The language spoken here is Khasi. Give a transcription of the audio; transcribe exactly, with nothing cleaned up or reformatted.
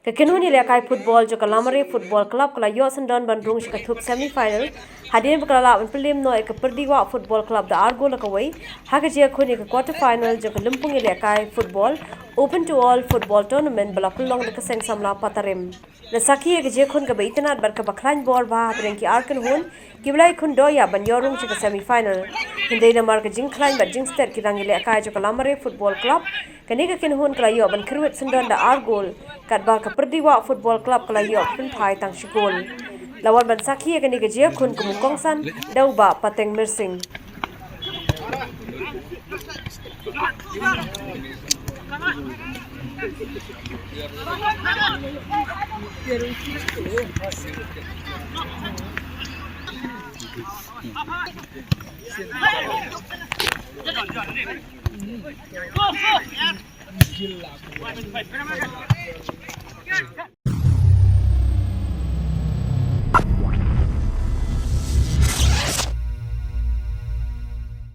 Ka kynhun ïalehkai football jong ka Lamare Football Club ka la ïoh syndon ban rung sha ka thup semi final hadien ba ka la lah ban pynliem noh ïa ka Pyrdiwah Football Club da ar gol la kawei ha ka jingïakhun ïa ka quarter final jong ka lympung ïalehkai football Open to All Football Tournament ba la pynlong da ka seng samla Patarim. La sakhi ïa ka jingïakhun kaba itynnad bad kaba khlaiñ bor bha hapdeng ki ar kynhun kiba la ïakhun dohïap ban ïoh rung sha ka semi final. Hynrei namar ka jingkhlaiñ bad jingsted ki rangïalehkai jong ka Lamare Football Club, kane ka kynhun ka la ïoh ban kyrwit syndon da ar gol, katba ka Pyrdiwah Football Club ka la ïoh pynphai tang shi gol. La wan ban sakhi ïa kane ka jingïakhun kum u kongsan da u Bah Pateng Myrsing.